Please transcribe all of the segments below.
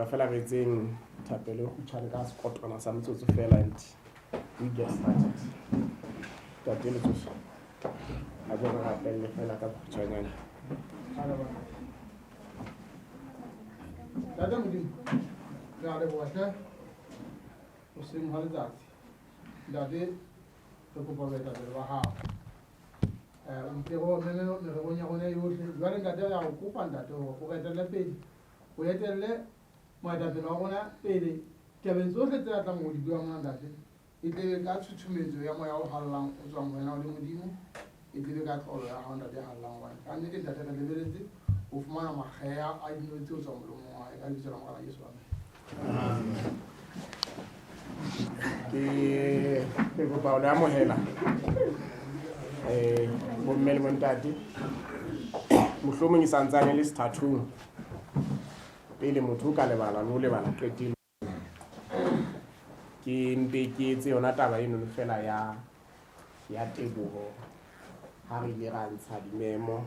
fela re etseng thapelo e kgutshwane ka sekotwana sa metsotso fela and we get started. Tate Letsoso, a ko re rapelle fela ka bokgutshwanyane. Ntate Modimo, re a leboha hle hoseng hwa letsatsi. Ntate, re kopa boetapele ba hao. O itse re omele mererong ya rona yohle. Jwale ntate, re a o kopa ntate hore o re etelle pele, o etelle moetapele wa rona pele tabeng tsohle tse a tlang ho di bua mona ntate. E tle be ka tshutshumetso ya moya o hallang o tswang ho wena o le Modimo, e tle be ka tlolo ya hao ntate e hallang, hobane ka nnete ntate re lebeletse ho fumana makgeha a dinotshi tse tswang molomong wa hae. Ka lebitso la Morena Jesu, amen. Ke kopa ho le amohela bomme le bontate. Mohlomong e santsane le sethathong pele motho o ka lebala le ho lebala qetelo. Ke mpe ke etse yona taba eno fela ya teboho ha re ile ra ntsha dimemo,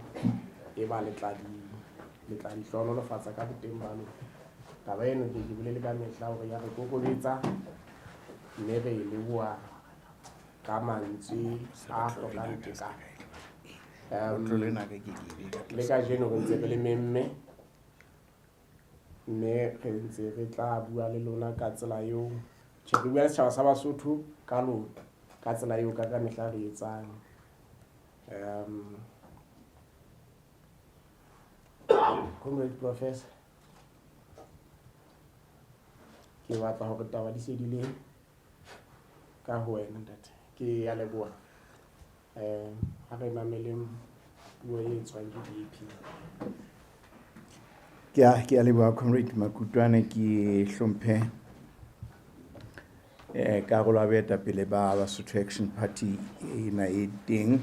e ba le tla di hlohonolofatsa ka boteng ba lona. Taba eno ke ke bolele ka mehla hore ya re kokobetsa, mme re e leboha ka mantswe a hlokang tekano. Le kajeno re ntse re le memme, mme re ntse re tla bua le lona ka tsela eo. Tjhe, re bua le setjhaba sa Basotho ka lona ka tsela eo ka mehla re etsang. Comrade Professor, ke batla hore taba di se di le ka ho wena ntate. Ke a leboha. Ha re mameleng puo e tswang ke DP. Ke a leboha Comrade Makutwane. Ke hlomphe karolo ya boetapele ba Basotho Action Party ena e teng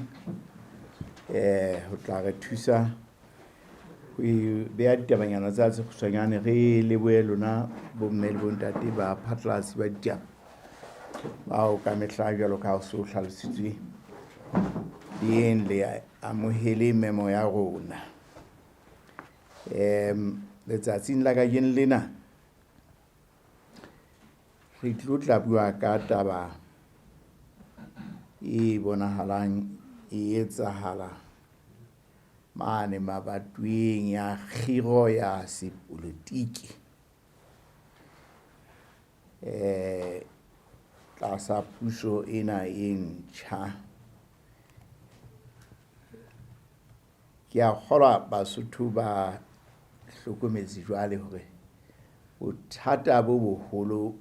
ho tla re thusa ho beha ditabanyana tsa tse kgutshwanyane. Re lebohe lona bomme le bontate ba phatlalatsi ba ditaba bao ka mehla jwalo ka ha o so hlalositswe le le amohele memo ya rona. Letsatsing la kajeno lena re tlo tla bua ka taba e bonahalang e etsahala mane mabatoweng ya kgiro ya sepolotiki tlasa puso ena e ntjha. Ke a kgolwa Basotho ba hlokometse jwale hore bothata bo boholo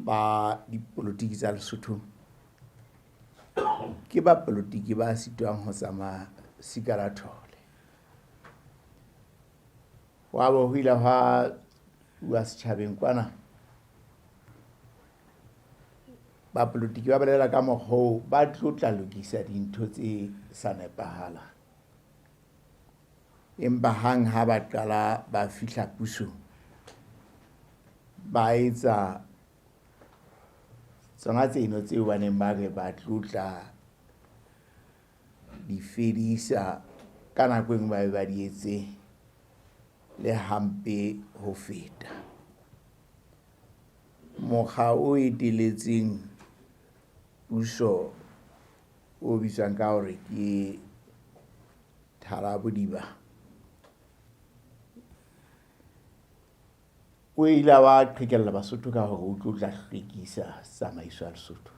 ba dipolotiki tsa Lesotho ke bapolotiki ba sitwang ho tsamaya sika la thole. Hwa bo ho ile hwa bua setjhabeng kwana, bapolotiki ba bolela ka mokgwa oo ba tlo tla lokisa dintho tse sa nepahalang, empa hang ha ba qala ba fihla pusong ba etsa tsona tseno tseo ba neng ba re ba tlo tla di fedisa ka nako e nngwe ba be ba di etse le hampe ho feta. Mokga o eteletseng puso o bitswang ka hore ke Thalabodiba o ile wa qhekella Basotho ka hore o tlo tla hlwekisa tsamaiso ya Lesotho.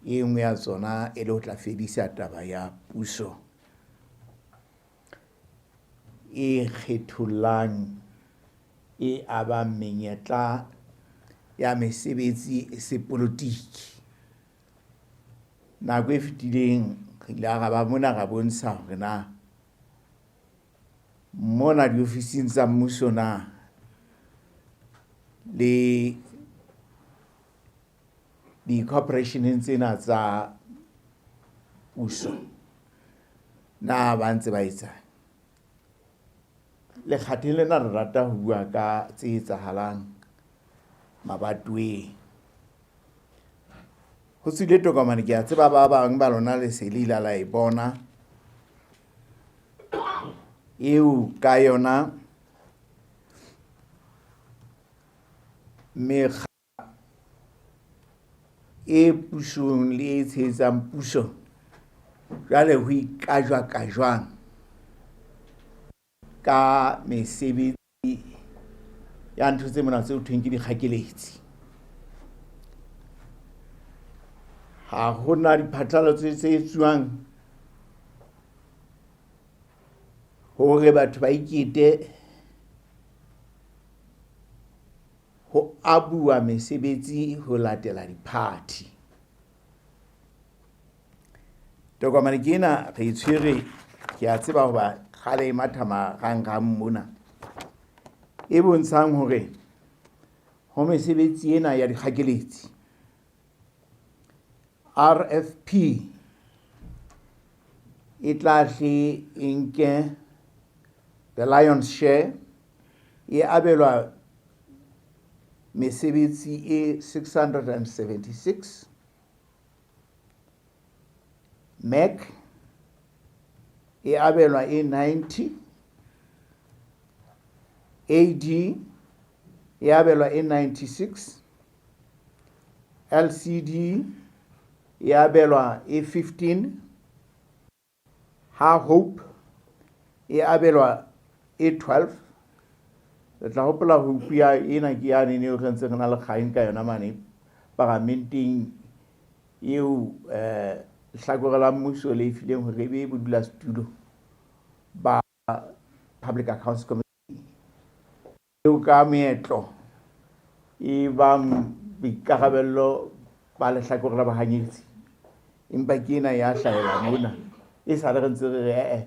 E nngwe ya tsona e le ho tla fedisa taba ya puso e kgethollang, e abang menyetla ya mesebetsi sepolotiki. Nako e fetileng re ile ra ba mona ra bontsha hore na mona diofising tsa mmuso na le di-corporationeng tsena tsa puso na ba ntse ba etsang. Lekgatheng lena re rata ho bua ka tse etsahalang mabatoweng. Ho tswile tokomane, ke a tseba ba bang ba lona le se le ile la e bona, eo ka yona Mekga e pusong le e tshehetsang puso jwale ho ikajwa ka jwang ka mesebetsi ya ntho tse mona tse ho thweng ke dikgakeletsi. Ha hona diphatlalatso tse etsuwang hore batho ba ikete ho abuwa mesebetsi ho latela diphathi. Tokomane ke ena re e tshwere, ke a tseba hoba kgale e matha marangrang mona, e bontshang hore ho mesebetsi ena ya dikgakeletsi RFP e tla hle e nke the lion's share, e abelwa mesebetsi e 676, MEC e abelwa e 90, AD e abelwa e 96, LCD e abelwa e 15, ha Hope e abelwa e 12. Re tla hopola Hope ya ena ke yane ne re ntse re na le kgang ka yona mane paramenteng eo lehlakore la mmuso le e fileng hore e be bodulasetulo ba Public Accounts Committee, eo ka meetlo e bang boikarabello ba lehlakore la bahanyetsi, empa ke ena ya hlahela mona e sale re ntse re re ee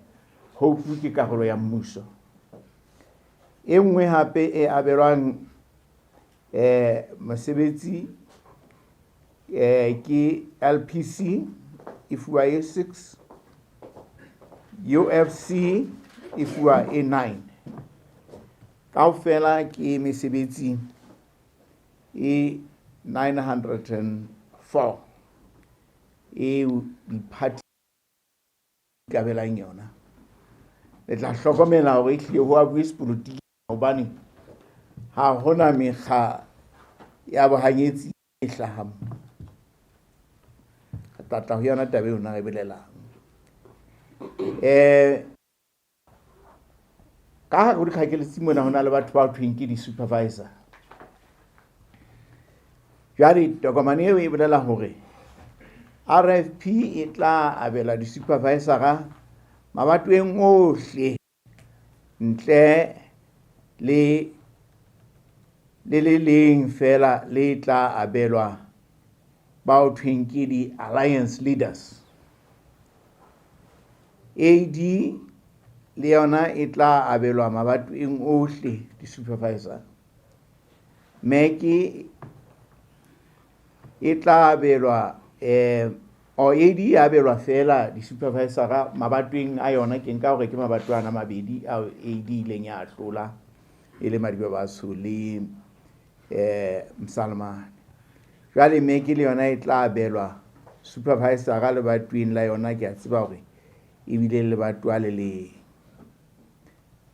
Hope ke karolo ya mmuso. E nngwe hape e abelwang mosebetsi ke LPC e fuwa e 6, UFC e fuwa e 9. Kaofela ke mesebetsi e 904 eo diphathi ikabelang yona. Le tla hlokomela hore ehlile ho a bue sepolotiki hobane ha hona mekga ya bohanyetsi e hlahang. Re tla tla ho yona taba eo na re bolelang. Ka hare ho dikgakeletsi mona ho na le batho ba thweng ke di-supervisor. Jwale tokomane eo e bolela hore RFP e tla abela di-supervisora mabatoweng ohle ntle le le leng fela le tla abelwa bao thweng ke di-alliance leaders. AD le yona e tla abelwa mabatoweng ohle di-supervisor. MEC e tla abelwa or AD e abelwa fela di-supervisora mabatoweng a yona, ke nka hore ke mabatowa ana mabedi ao AD ileng ya hlola e le Madiba Batsho le Msalemane. Jwale MEC le yona e tla abelwa supervisora lebatoweng la yona, ke a tseba hore ebile lebatowa le leng.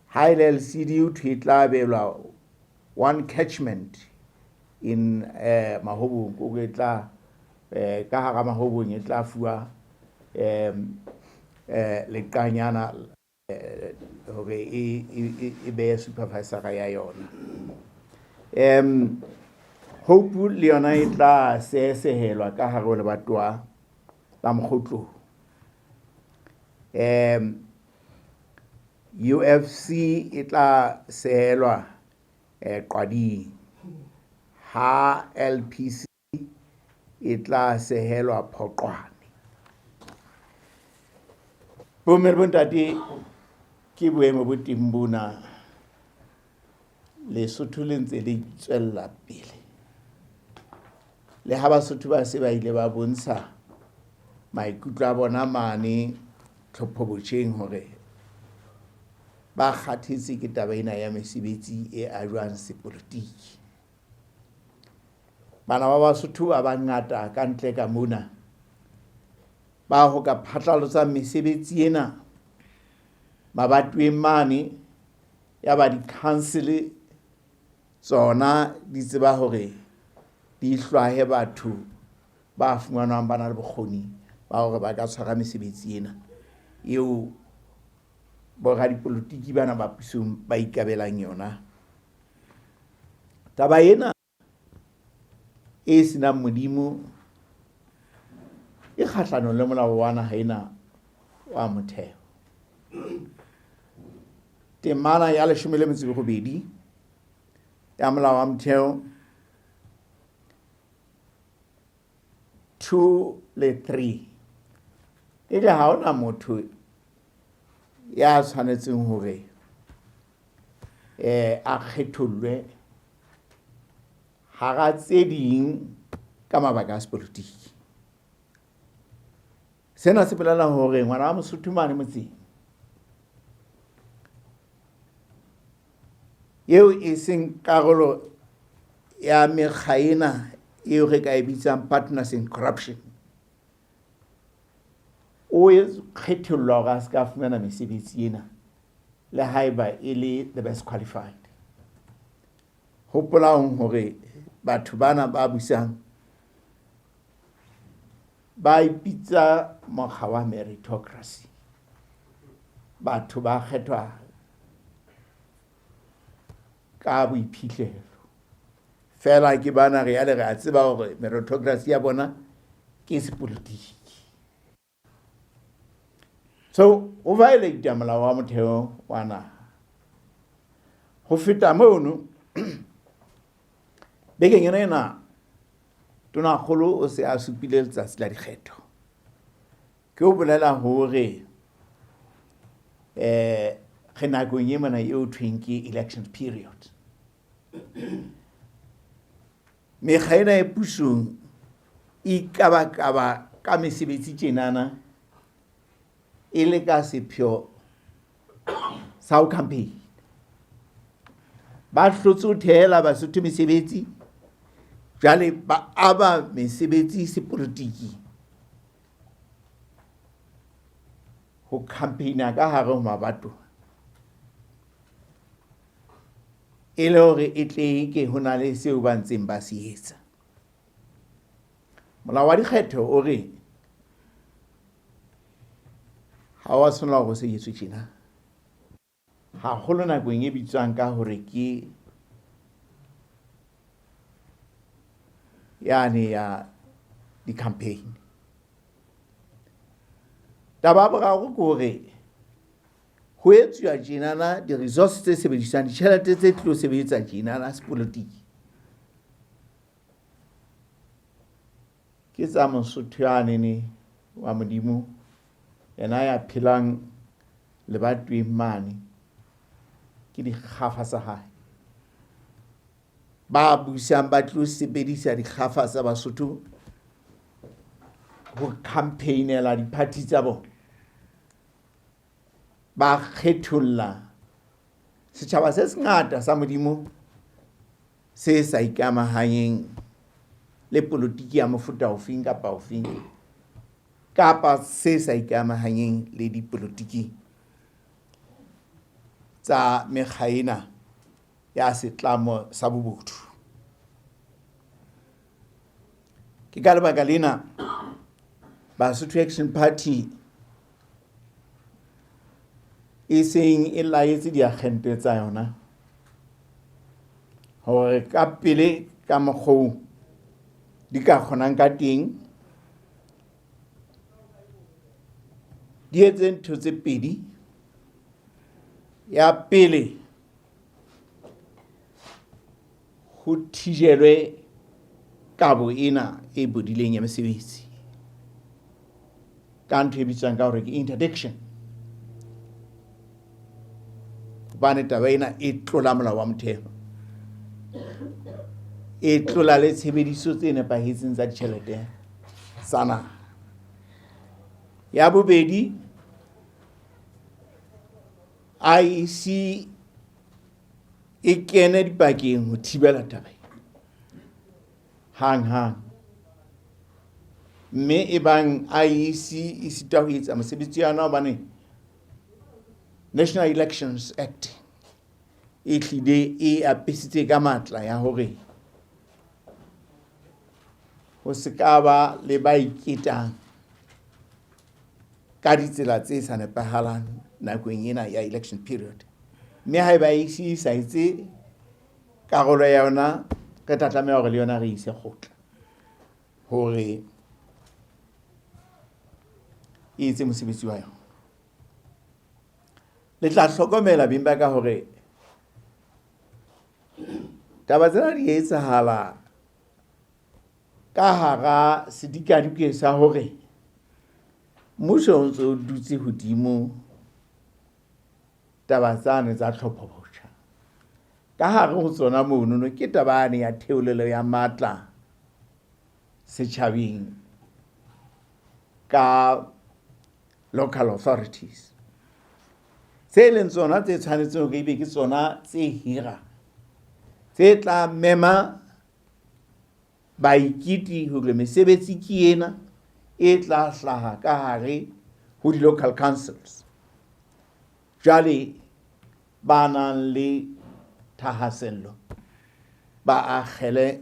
Ha e le LCD ho thwe e tla abelwa one catchment in Mahobong, ko e tla ka hara Mahobong e tla fuwa leqanyana hore e be supervisor ya yona. Hope le yona e tla sehesehelwa ka hare ho lebatowa la Mokgotlong. UFC e tla sehelwa Qwading, ha LPC e tla sehelwa Phoqwane. Bomme le bontate, ke boemo bo teng bona. Lesotho le ntse le tswella pele. Le ha Basotho ba se ba ile ba bontsha maikutlo a bona mane tlhophobotjheng hore ba kgathetse ke taba ena ya mesebetsi e ajwang sepolotiki. Bana ba Basotho ba bangata ka ntle ka mona ba ho ka phatlalatsang mesebetsi ena mabatoweng mane ya ba di-council Tsona di tseba hore di hlwahe batho ba fumanwang ba na le bokgoni ba hore ba ka tshwara mesebetsi ena eo boradipolotiki bana ba pusong ba ikabelang yona. Taba ena e senang Modimo e kgahlanong le molao wa naha ena wa motheo. Temana ya 18 ya molao wa motheo 2 le 3 e re ha hona motho ya tshwanetseng hore a kgethollwe hara tse ding ka mabaka a sepolotiki. Sena se bolela hore ngwana wa Mosotho mane motseng eo e seng karolo ya mekga ena eo re ka e bitsang partners in corruption, o kgethollwa hore a se ka fumana mesebetsi ena le haeba e le the best qualified. Hopolang hore batho bana ba busang ba ipitsa mokga wa meritocracy. Batho ba kgethwa ka boiphihlelo. Fela ke bana re yale re a tseba hore meritocracy ya bona ke sepolotiki. So o violate molao wa motheo wa naha. Ho feta mono, bekeng ena ena Tonakgolo o se a supile letsatsi la dikgetho. Ke o bolela hore re nakong e mona eo thweng ke election period. Mekga ena e pusong e kabakaba ka mesebetsi tjenana e le ka sepheo sa ho campaign. Ba hlotse ho thehela Basotho mesebetsi, jwale ba aba mesebetsi sepolotiki ho campaigna ka hare ho mabatowa e le hore e tle ke ho na le seo ba ntseng ba se etsa. Molao wa dikgetho o re ha wa tshwanela hore o se etswe tjena, haholo nakong e bitswang ka hore ke yane ya di-campaign. Taba ya boraro ke hore ho etsuwa tjenana di-resource tse sebediswang, ditjhelete tse tlo sebetsa tjenana sepolotiki ke tsa Mosotho yanene wa Modimo, yena ya phelang lebatoweng mane, ke dikgafa tsa hae. Ba busang ba tlo sebedisa dikgafa tsa Basotho ho campaignela di-party tsa bona. Ba kgetholla setjhaba se sengata sa Modimo se sa ikamahanyeng le polotiki ya mofuta ofeng kapa ofeng, kapa se sa ikamahanyeng le dipolotiki tsa mekga ena ya setlamo sa bobodu. Ke ka lebaka lena Basotho Action Party e seng e laetse diagente tsa yona hore ka pele ka mokgoo di ka kgonang ka teng di etse ntho tse pedi. Ya pele, ho thijelwe kabo ena e bodileng ya mesebetsi ka ntho e bitswang ka hore ke interdiction, hobane taba ena e tlola molao wa motheo, e tlola le tshebediso tse nepahetseng tsa ditjhelete tsa naha. Ya bobedi, IEC e kene dipakeng ho thibela taba ena hang-hang, mme e bang IEC e sitwa ho etsa mosebetsi wa yona hobane National Elections Act e hlile e apesitse ka matla ya hore ho se ka ba le ba iketang ka ditsela tse sa nepahalang nakong ena ya election period. Mme haeba e se sa etse karolo ya yona, re tla tlameha hore le yona re ise kgotla hore e etse mosebetsi wa yona. Le tla hlokomela beng ba ka hore taba tsena di etsahala ka hara sedikadike sa hore mmuso o ntse o dutse hodimo taba tsane tsa tlhopho botjha. Ka hare ho tsona monono ke taba yane ya theolelo ya matla setjhabeng ka local authorities tse leng tsona tse tshwanetseng hore ebe ke tsona tse hira tse tla mema baikiti hore mesebetsi ke ena e tla hlaha ka hare ho di-local councils. Jwale ba nang le thahasello ba akgele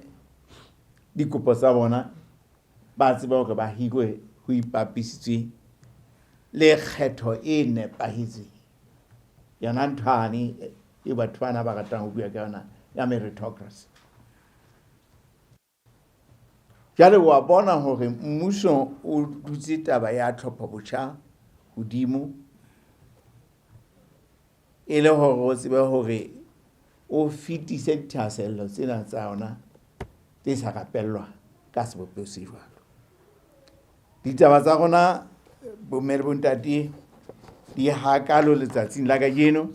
dikopo tsa bona, ba tsebe hore ba hirwe ho ipapisitswe le kgetho e nepahetseng. Yona nthwane e batho bana ba ratang ho bua ka yona ya meritocracy. Jwale wa bona hore mmuso o dutse taba ya tlhopho botjha hodimo e le hore o tsebe hore o fetise dithahasello tsena tsa yona tse sa rapellwa ka sebopeho se jwalo. Ditaba tsa rona bomme le bontate di hakalo letsatsing la kajeno,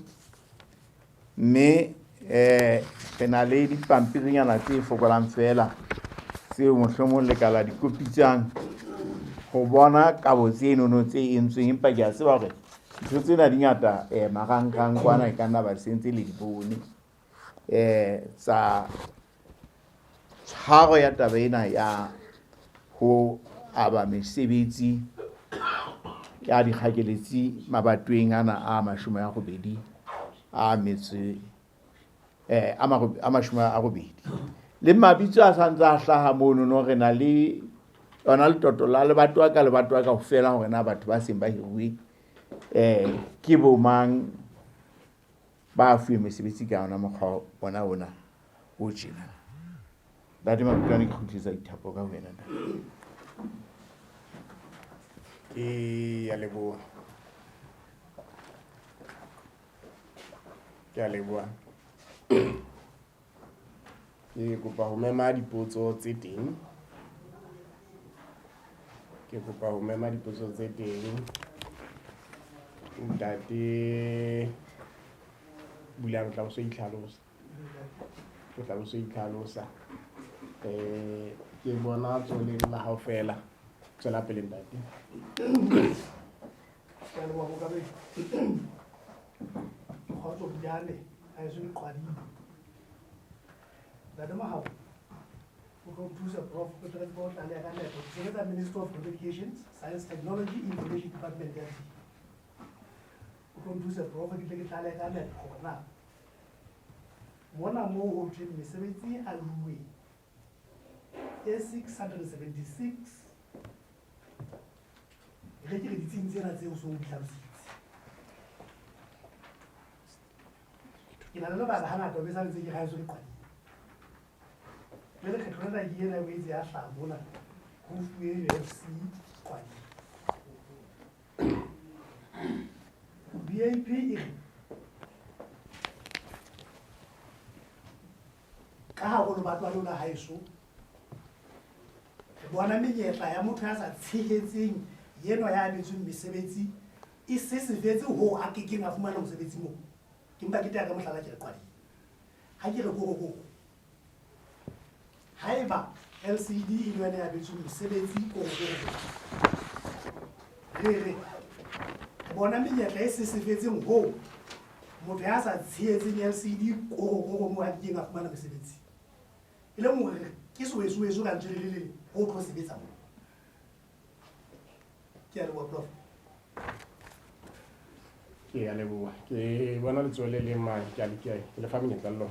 mme re na le dipampirinyana tse fokolang feela tseo mohlomong le ka la di kopitsang ho bona kabo tsenono tse entsweng, empa ke a tseba hore ntho tsena di ngata marangrang kwana e ka nna ba sentse le di bone tsa tshwaro ya taba ena ya ho aba mesebetsi ya dikgakeletsi mabatoweng ana a 80 a metse a 80 le mabitso a santse a hlaha mono no re na le yona letoto la lebatowa ka lebatowa kaofela hore na batho ba seng ba hiruwe ke bo mang ba fuwe mesebetsi ka yona mokgwa ona ona o tjena. Ntate Makutlwane, ke kgutlisetsa dithapo ka wena ntate. Ke a leboha. Ke a leboha. Ke kopa ho mema dipotso tse teng. Ke kopa ho mema dipotso tse teng. Ntate Bulang, o tla bo so itlhalosa. O tla bo so itlhalosa. Ke bona tsweleng la hao fela. Tswela pele ntate. Ke a leboha Mokabe. Kgotso Bujane, ha eso ke qwadile. Ntate Mahao, o tlo nthusa prof, o tla tseba ho tlaleha ka nepo. Ke sebetsa Ministry of Communications, Science, Technology, Information Department ya T. O tlo nthusa prof, ke tle ke tlalehe ka nepo hore na mona moo ho thweng mesebetsi e aluweng e 676 re ke re ditsing tsena tseo so o di hlalositse. Ke na le lebaka hangata o be sa ntse ke haeso ke qwadile. Jwale kgetho lena ke ena e boetse ya hlaha mona ho fuwe UFC qwadile. BAP e re ka hare ho lebatwa lona haeso re bona menyetla ya motho ya sa tshehetseng yenwa ya abetsweng mesebetsi e sesefetse hoo a kekeng a fumana mosebetsi moo. Ke mpa ke tea ka mohlala ke re qwadile. Ha ke re korokoro, haeba LCD e le yona ya abetsweng mesebetsi korokoro, re re re bona menyetla e sesefetseng hoo motho ya sa tshehetseng LCD korokoro moo a kekeng a fumana mosebetsi. E leng hore ke sowesoweso ka ntswe le le leng ho tlo sebetsa moo. Ke a leboha prof. Ke a leboha. Ke bona letsoho le leng mane, ke a le ke le fa monyetla le lona.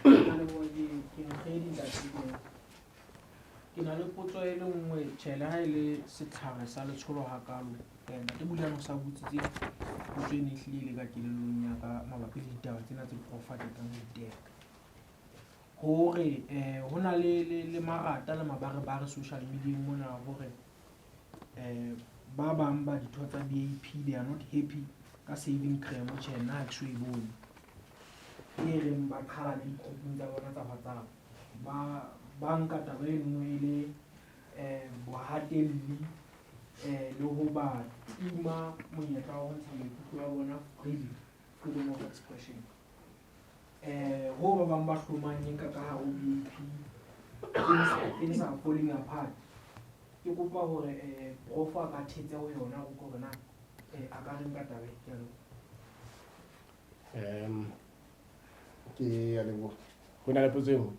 Ke a leboha, ke Nkgedi ntate. Ke na le potso e le nngwe, tjhe le ha e le setlhare sa letsholo hakalo. Ntate Bulane o sa botsitse potso e ne e hlile e le ka kelellong ya ka mabapi le ditaba tsena tse prof a qetang ho di teka. Hore ho na le marata le mabarebare social media mona hore ba bang ba ditho tsa BAP they are not happy ka saving creme. Tjhe, nna ha ke so e bone. E reng ba qhalane di-group-ung tsa bona tsa WhatsApp. Ba nka taba eno e le bohatelli le ho ba tima monyetla wa ho ntsha maikutlo a bona freely, freedom of expression. Ho ba bang ba hlomanyeng ka hare ho BAP, things are falling apart. Ke kopa hore prof a ka thetse ho yona hore na a ka reng ka taba e. Ke a leboha. Ke a leboha. Ho na le potso e nngwe?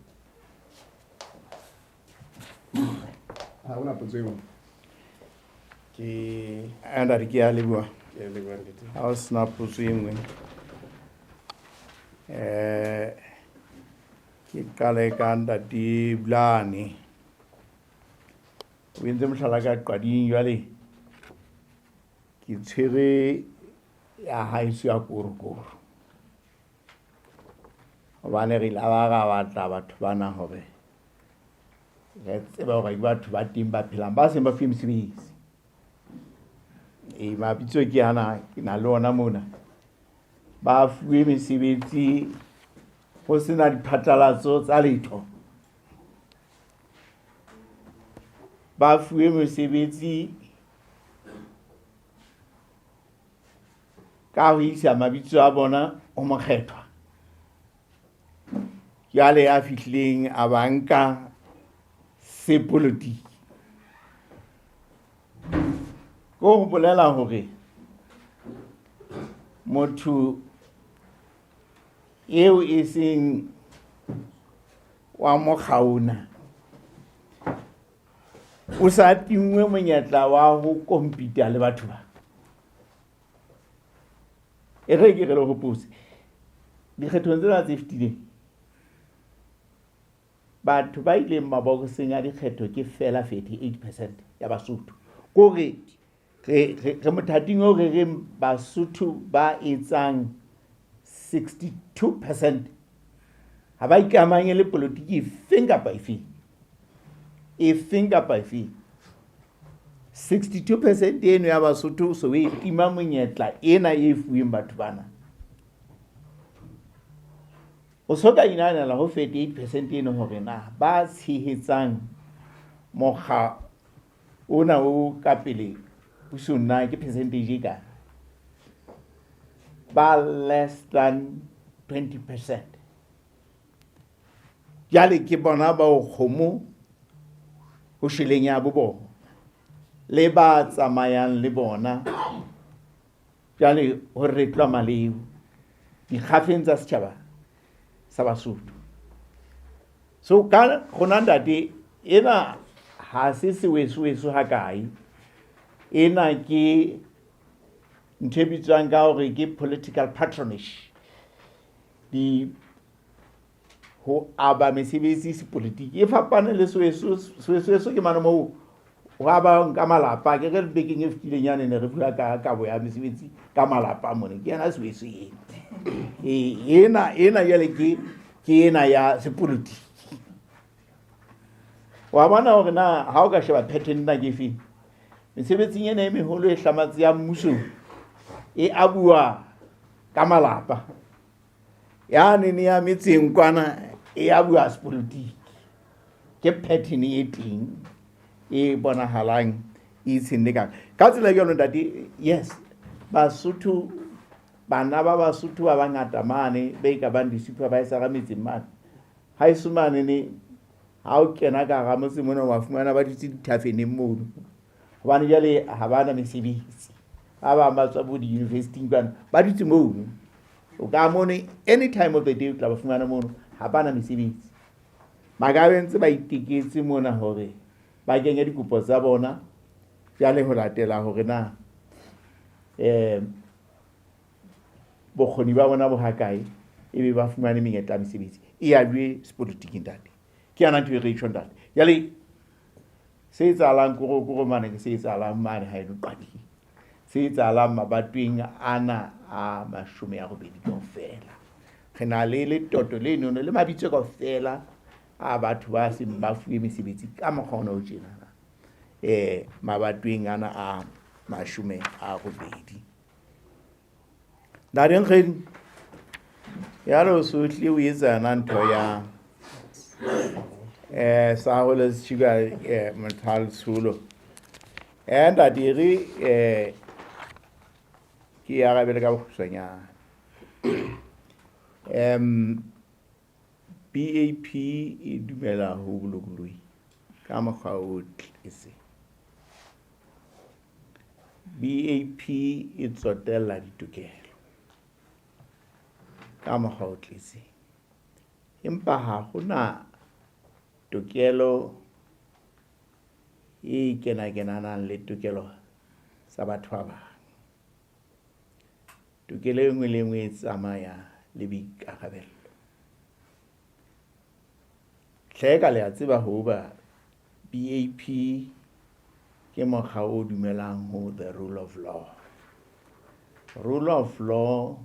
Ha hona potso e nngwe. Ke Ntate, ke a leboha. Ke a leboha, ntate. Ha o sena potso e nngwe, ke qale ka ntate Bulane. O entse mohlala ka qading jwale ke tshwere ya haeso ya korokoro. Hobane re ile ba ra batla batho bana hore re tsebe hore ke batho ba teng ba phelang, ba seng ba fuwe mesebetsi. Mabitso ke ana, ke na le ona mona. Ba fuwe mesebetsi ho sena diphatlalatso tsa letho. Ba fuwe mesebetsi ka ho isa mabitso a bona ho mokgethwa. Jwale a fihlileng a ba nka sepolotiki. Ko ho bolela hore motho eo e seng wa mokga ona o sa tingwe monyetla wa ho compete le batho ba. E re ke re le hopotse dikgethong tsena tse fetileng, batho ba ileng mabokoseng a dikgetho ke fela 38% ya Basotho. Kore re mothating o re reng Basotho ba etsang 62% ha ba ikamanye le politiki efeng kapa efeng. Efeng kapa efeng. 62% eno ya Basotho so e tima monyetla ena e fuweng batho bana. O so ka inahanela ho 38% eno hore na ba tshehetsang mokga ona o ka pele pusong na ke percentage e kae? Ba less than 20%. Jwale ke bona ba o kgomo ho shweleng ya bo bona le ba tsamayang le bona. Jwale ho re tlwa maleo dikgafeng tsa setjhaba sa Basotho. So ka rona ntate, ena ha se sewesoweso ha kae. Ena ke ntho e bitswang ka hore ke political patronage. Di ho aba mesebetsi sepolitiki e fapane le seweso. Sewesoweso ke mane moo ho abang ka malapa. Ke re bekeng e fetileng yane ne re bua ka kabo ya mesebetsi ka malapa mone. Ke yena seweso ena. Ena jwale ke ena ya sepolitiki. Wa bona hore na ha o ka sheba pattern ena ke efeng? Mesebetsing ena e meholo e hlamatse ya mmuso e abuwa ka malapa. Yane ne ya metseng kwana e abuwa sepolitiki. Ke pattern e teng e bonahalang e itshenne ka. Ka tsela e jwalo ntate, yes, Basotho, bana ba Basotho ba bangata mane ba e ka bang di-supervisor metseng mane. Haeso mane ne ha o kena ka hara motse mona wa fumana ba dutse dithafeneng mono. Hobane jwale ha ba na mesebetsi. Ba bang ba tswa bo di-university-ing kwana, ba dutse mono. O ka mono any time of the day o tla ba fumana mono, ha ba na mesebetsi. Ba ka be ntse ba iteketse mona hore ba kenye dikopo tsa bona jwale ho latela hore na Bokgoni ba bona bo hakae, ebe ba fumane menyetla ya mesebetsi. E ajuwe sepolotiking ntate. Ke yona ntho e re e tjho ntate. Jwale se etsahalang Korokoro mane ke se etsahalang mane ha eno Qading. Se etsahalang mabatoweng ana a 80 kaofela. Re na le letoto lenono le mabitso kaofela a batho ba seng ba fuwe mesebetsi ka mokgwa ona o tjena. Mabatoweng ana a 80. Ntate Nkgedi, yalo o so tlile o etsa yona ntho ya sa ho le sugar motho a letsholo. Ntate re ke arabele ka bokgutshwanyane. BAP e dumela ho bolokolohi ka mokgwa o tletseng. BAP e tsotella ditokelo ka mokgwa o tletseng. Empa ha hona tokelo e kena-kenanang le tokelo tsa batho ba bang. Tokelo e nngwe le e nngwe e tsamaya le boikarabello. Hleka le a tseba hoba BAP ke mokga o dumelang ho the rule of law. Rule of law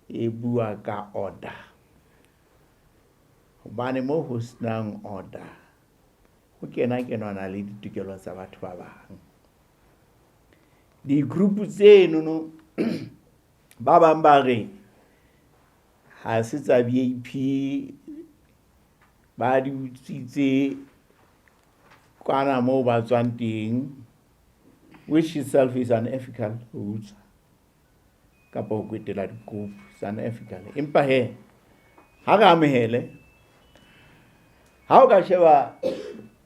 e bua ka order. Hobane mo ho senang order, ho kena-kenwana le ditokelo tsa batho ba bang. Di-group tsenono ba bang ba re ha se tsa BAP, ba di utswitse kwana moo ba tswang teng, which itself is unethical ho utswa kapa ho kwetela di-group, it's unethical. Empa he, ha re amohele, ha o ka sheba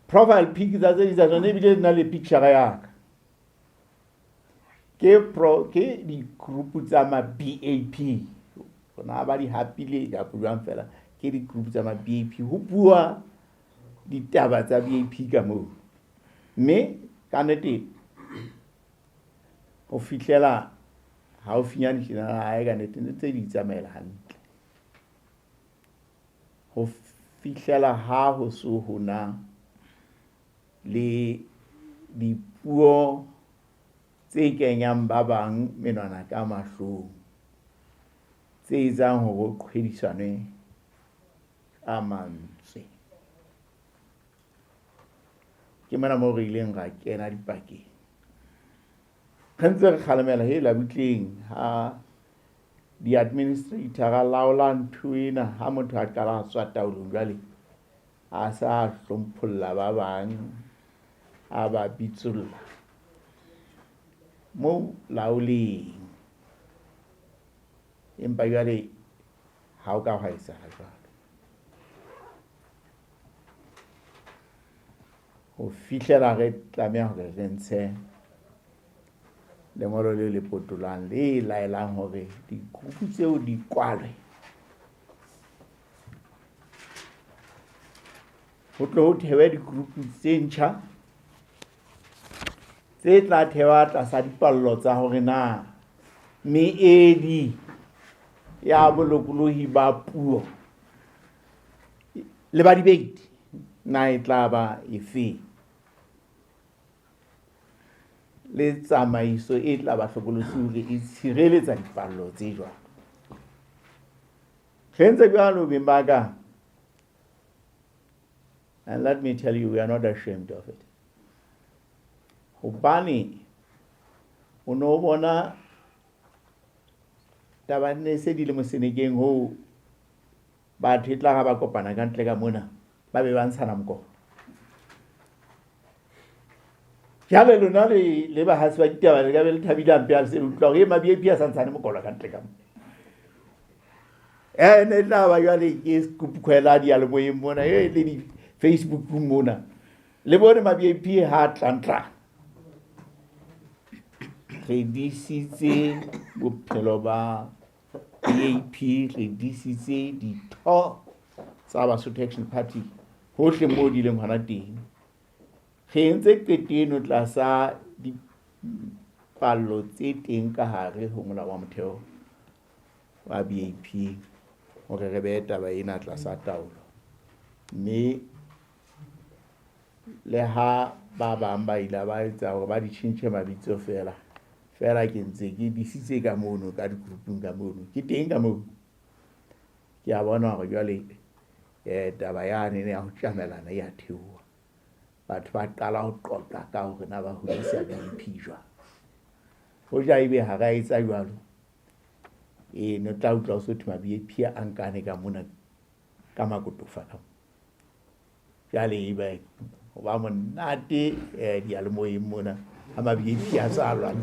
profile pic tsa tse ding tsa tsona, ebile di na le picture ya ka. Ke ke di-group tsa ma BAP. Bona ba di hapile kapa jwang fela, ke di-group tsa ma BAP. Ho bua ditaba tsa BAP ka moo. Mme ka nnete ho fihlela haufinyane tjena hae ka nnete ne tse di tsamaela hantle. Ho fihlela ha ho so ho na le dipuo tse kenyang ba bang menwana ka mahlong, tse etsang hore ho qhwedisanwe ka mantswe. Ke mona moo re ileng ra kena dipakeng. Re ntse re kgalemela he la butleng ha di-administrator ra laola ntho ena ha motho a qala a tswa taolong jwale a sa hlompholla ba bang, a ba bitsolla mo laoleng. Empa jwale ha o ka hwa etsahala jwalo. Ho fihlela re tlameha hore re ntshe lengolo le le potolang le laelang hore di-group tseo di kwalwe. Ho tlo ho thewe di-group tse ntjha tse tla thewa tlasa dipallo tsa hore na meedi ya bolokolohi ba puo le ba debate na e tla ba efe, le tsamaiso e tla ba hlokolosi hore e tshireletsa dipallo tse jwalo. Re entse jwalo beng ba ka. And let me tell you, we are not ashamed of it. Hobane o no bona taba ne se di le mosenekeng hoo batho e tla ha ba kopana ka ntle ka mona ba be ba ntshana mokolo. Jwale lona le bahasi ba ditaba le ka be le thabile hampe ha le se le utlwa hore e ma BAP a sa ntshane mokolo ka ntle ka mona. Ne tla ba jwale ke scoop khwela diyalemoyeng mona, e le di Facebook mona. Le bone ma BAP ha tlantla. Re disitse bophelo ba BAP, re disitse ditho tsa Basotho Action Party hohle moo di leng hona teng. Re entse qeto eno tlasa dipallo tse teng ka hare ho molao wa motheo wa BAP hore re behe taba ena tlasa taolo. Mme le ha ba bang ba ile ba etsa hore ba di tjhentjhe mabitso fela, fela ke ntse ke disitse ka mono ka di-group-ung ka mono, ke teng ka mono. Ke a bona hore jwale taba yane ya ho tjamelana e a theoha. Batho ba qala ho qoqa ka hore na ba hodisa BAP jwang. Hoja ebe ha ra etsa jwalo, ne tla utlwa ho so thwe ma-BAP a nkane ka mona ka makotofa ka mona. Jwale ebe ho ba monate diyalemoyeng mona ha ma-BAP a sa lwana.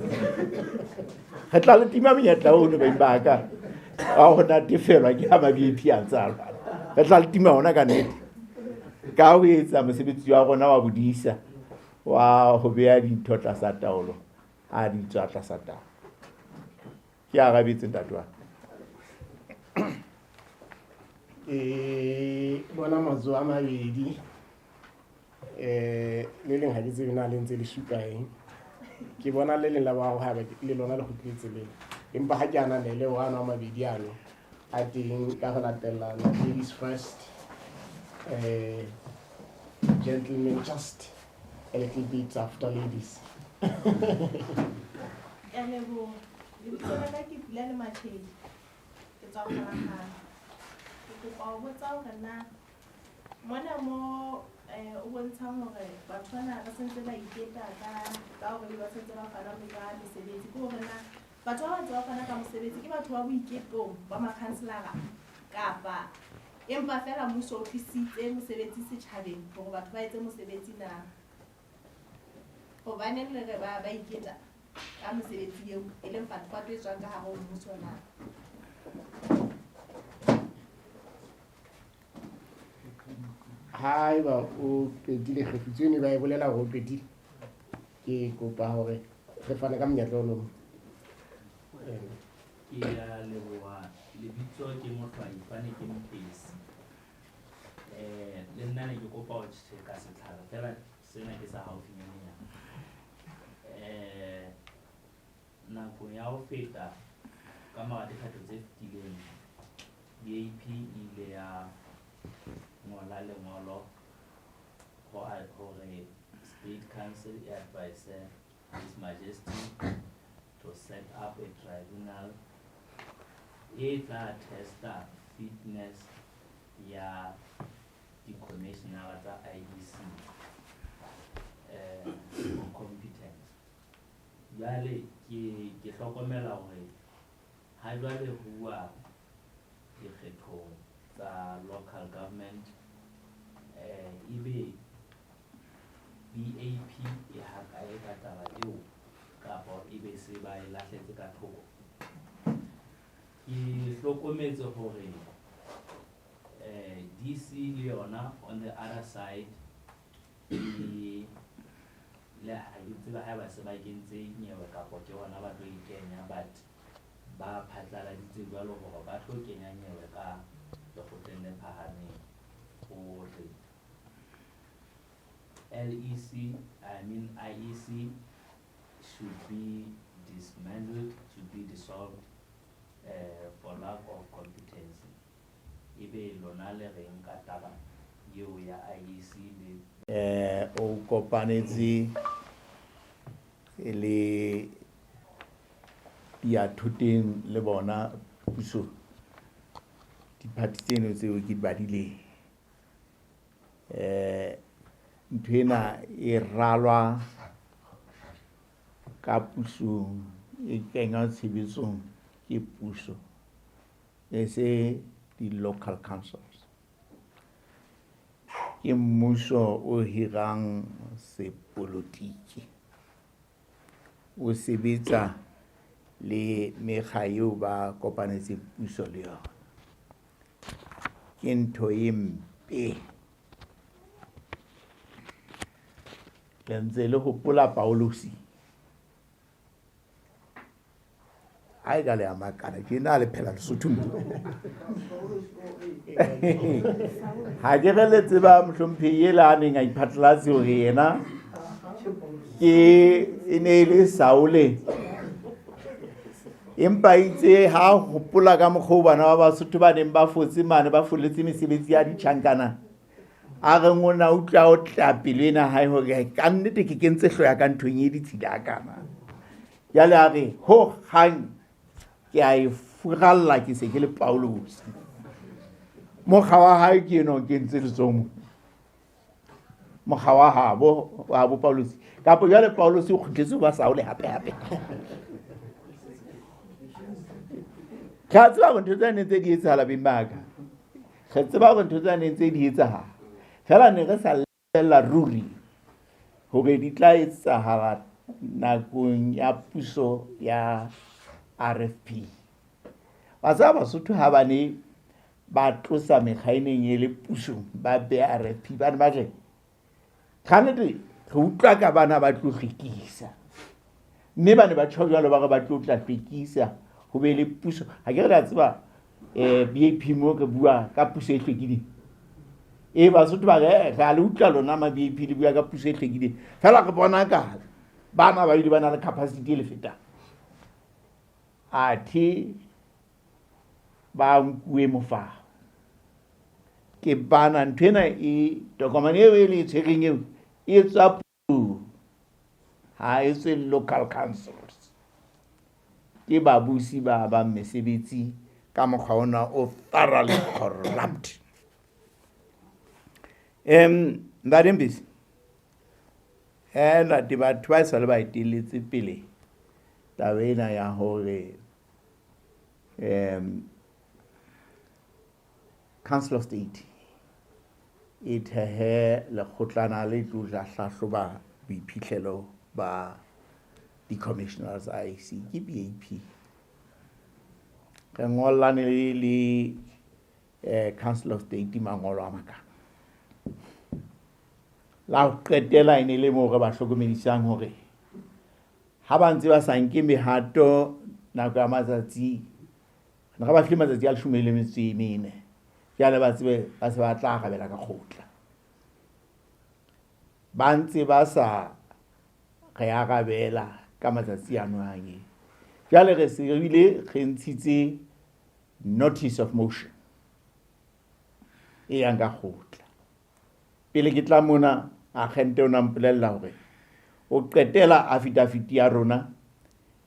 Re tla le tima monyetla ono beng ba ka wa ho natefelwa ke ha ma-BAP a ntsa lwana. Re tla le tima hona ka nnete. Ka ho etsa mosebetsi wa rona wa bodisa wa ho beha dintho tlasa taolo ha di tswa tlasa taolo. Ke arabetse ntate wa ka. Bona matsoho a mabedi. Le leng ha ke tsebe na le ntse le supa eng. Ke bona le leng la boraro haeba le lona le kgutlile tseleng. Empa ha ke ananele ho ano a mabedi ano a teng ka ho latellana. Ladies first, gentlemen just a little bit after ladies. Ke a leboha. Lebitso la ka ke Pula le Matjhedi. Ke tswa Kgorahana. Ke kopa ho botsa hore na mona mo o bontshang hore batho bana ba sentse ba iketa ka hore ba sentse ba fana ka mesebetsi, ke hore na batho ba ntse ba fana ka mosebetsi ke batho ba boiketong ba makhanselara kapa empa fela mmuso o tlisitse mosebetsi setjhabeng hore batho ba etse mosebetsi na? Hobaneng le re ba iketa ka mesebetsi eo e leng patopatwa e tswang ka hare ho mmuso na? Haeba o qetile kgefutso eno ba e bolela hore o qetile, ke kopa hore re fane ka monyetla o mong. Ke a leboha. Lebitso ke Mohlwayi Fane ke Mpesi. Le nna ne ke kopa ho tjheka setlhare fela sena ke sa haufinyanenyana. Nakong ya ho feta ka mora dikgetho tse fetileng, BAP e ile ya ngola lengolo hore State Council e advise His Majesty to set up a tribunal e tla testa fitness ya di-commissioner tsa IEC for competence. Jwale ke hlokomela hore ha jwale ho uwa dikgethong tsa local government, ebe BAP e hakae ka taba eo kapa ebe se ba e lahletse ka thoko. Ke hlokometse hore DC le yona on the other side e le ha ke tsebe haeba se ba kentse nyewe kapa ke hona ba tlo e kenya, but ba phatlaladitse jwalo hore ba tlo kenya nyewe ka lekgotleng le phahameng hore LEC, I mean IEC should be dismantled, should be dissolved for lack of competency. Ebe lona le reng ka taba eo ya IEC le O kopanetse le diathoteng le bona puso diphathi tseno tseo ke di badileng. Ntho ena e ralwa ka pusong, e kenywa tshebetsong ke puso, e se di-local councils. Ke mmuso o hirang sepolotiki, o sebetsa le mekga eo ba kopanetseng puso le yona. Ke ntho e mpe. Le ntse le hopola Paulus. Ha e ka le a makala, ke na le phela Lesotho mo. Ha ke re le tseba mohlomphehi ela a neng a iphatlalatse hore yena ke e ne e le Saule. Empa itse ha hopola ka mokgwa o bana ba Basotho ba neng ba fotse mane ba foletse mesebetsi ya ditjhankana, a reng o na utlwa o tla pelo ena hae hore ka nnete ke kentse hloya ka nthong e ditshila kana. Jwale a re ho hang ke a e furalla, ke se ke le Paulus. Mokga wa hae ke eno ke ntse letsoho mona. Mokga wa habo, wa habo Paulus. Kapa jwale Paulus o kgutletse ho ba Saule hape hape. Re a tseba hore ntho tse neng tse di etsahala beng ba ka. Re tseba hore ntho tse neng tse di etsahala. Feela ne re sa lebella ruri hore di tla etsahala nakong ya puso ya RFP. Wa tseba Basotho ha ba ne ba tlosa mekga e neng e le pusong, ba beha RFP, ba ne ba re, kannete re utlwa ka bana ba tlo hlwekisa. Mme ba ne ba tjho jwalo ba re ba tlo tla hlwekisa, ho be le puso. Ha ke re la tseba, BAP mo re bua ka puso e hlwekileng. Basotho ba re, re a le utlwa lona ma BAP le bua ka puso e hlwekileng. Feela re bona ka bana ba ile ba na le capacity e le fetang. Athe ba nkuwe mofaho. Ke bana ntho ena e tokomane eo e le e tshwereng eo e tswa puong, ha e tswe local councils. Ke babusi ba bang mesebetsi ka mokgwa ona o thoroughly corrupt. Ntate Mbisi, ntate, batho ba sa le ba etelletse pele taba ena ya hore Council of State e thehe lekgotlana le tlo tla hlahloba boiphihlelo ba di-commissioners IEC ke BAP. Re ngollane le Council of State mangolo a makana. La ho qetela e ne le moo re ba hlokomedisang hore ha ba ntse ba sa nke mehato nako ya matsatsi, re ba file matsatsi a leshome le metso e mene, jwale ba tsebe ba se ba tla arabela ka kgotla. Ba ntse ba sa re arabela ka matsatsi ano a ngeng. Jwale re se re bile re ntshitse notice of motion e yang ka kgotla. Pele ke tla mona, agente o na mpolella hore o qetela affidavit ya rona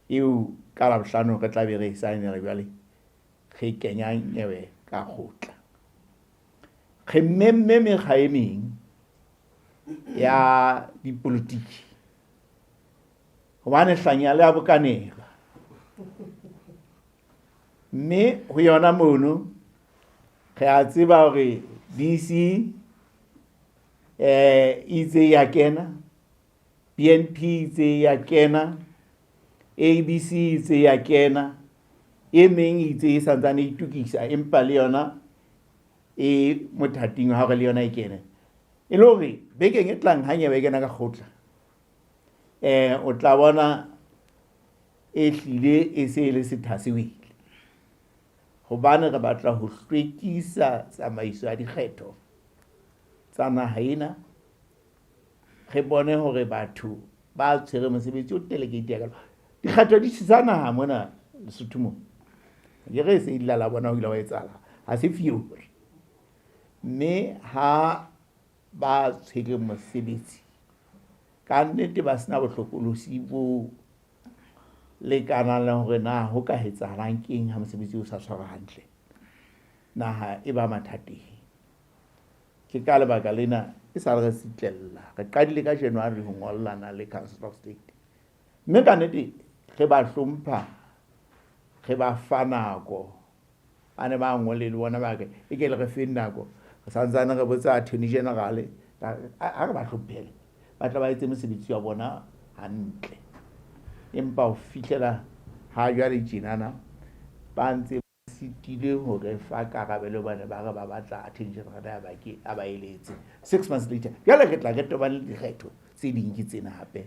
eo ka Labohlano re tla be re e saenela jwale re kenya nyewe ka kgotla. Re mmemme mekga e meng ya dipolotiki hobane hlanya le a bokanelwa. Mme ho yona mono re a tseba hore DC itse ya kena, BNP itse ya kena, ABC itse ya kena, e meng itse e santsane e itukisa empa le yona e mothating wa hore le yona e kene. E le hore bekeng e tlang ha nyewe e kena ka kgotla, o tla bona e hlile e se e le setha se wele. Hobane re batla ho hlwekisa tsamaiso ya dikgetho tsa naha ena, re bone hore batho ba tshwere mosebetsi o delegate ya ka. Dikgetho di tjhesa naha mona Lesotho mona. Ke re se ile la bona ho ile wa etsahala, ha se fiore. Mme ha ba tshwere mosebetsi ka nnete ba sena bohlokolosi bo lekanang le hore na ho ka etsahalang keng ha mosebetsi o sa tshwarwa hantle, naha e ba mathateng. Ke ka lebaka lena e sa re sitlella. Re qadile ka January ho ngollana le Council of State. Mme ka nnete re ba hlompha, re ba fa nako. Ba ne ba ngole le bona ba re, e ke le re feng nako. Re santsane re botsa Attorney General, ha re ba hlomphele, ba tla ba etse mosebetsi wa bona hantle. Empa ho fihlela ha jwale tjenana, ba ntse ba sitile ho re fa karabelo hobane ba re ba batla Attorney General a ba ke a ba eletse. 6 months later, jwale re tla re tobane le dikgetho tse ding ke tsena hape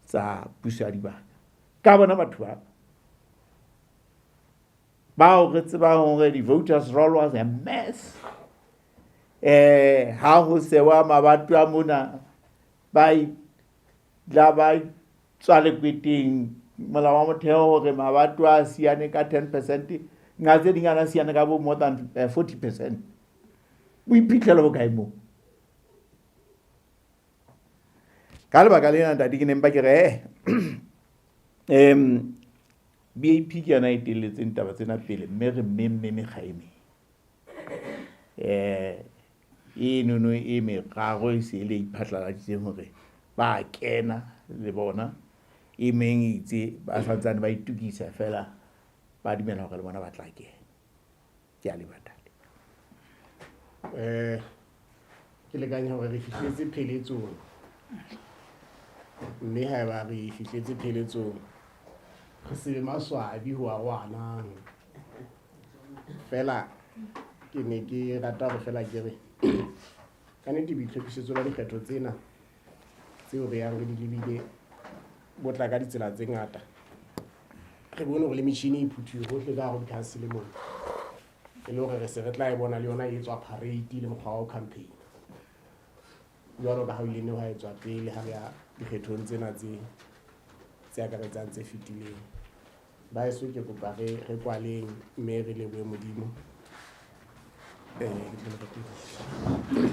tsa puso ya dibaka. Ka bona batho ba bao re tsebang hore di-voters roll was a mess. Ha ho sewa mabato a mona, ba la ba tswa lekweteng Molao wa motheo hore mabato a siane ka 10%, nqa tse ding a siane ka bo more than 40%. Boiphihlelo bo kae moo? Ka lebaka lena, ntate, ke ne mpa ke re BAP ke yona e etelletseng taba tsena pele, mme re memme mekga e meng. Enono e meraro e se e le iphatlaladitseng hore ba kena le bona, e meng e itse ba santsane ba itukisa fela, ba dumela hore le bona ba tla kena. Ke a leboha, ntate. Ke lekanya hore re fihletse pheletsong, mme haeba re fihletse pheletsong, re se be maswabi ho arohanang fela. Ke ne ke rata hore fela ke re ka nnete boitlhophisetso ba dikgetho tsena tseo re yang re di lebile bo tla ka ditsela tse ngata. Re bone hore le metjhini e phuthuwe hohle ka hare ho dikhansele mona, e le hore re se re tla e bona le yona e etswa parade le mokgwa wa ho campaign jwalo ka ha o ile ne hwa etswa pele ha re ya dikgethong tsena tse akaretsang tse fetileng. Baeso, ke kopa re kwaleng mme re lebohe Modimo. Ke tle le re.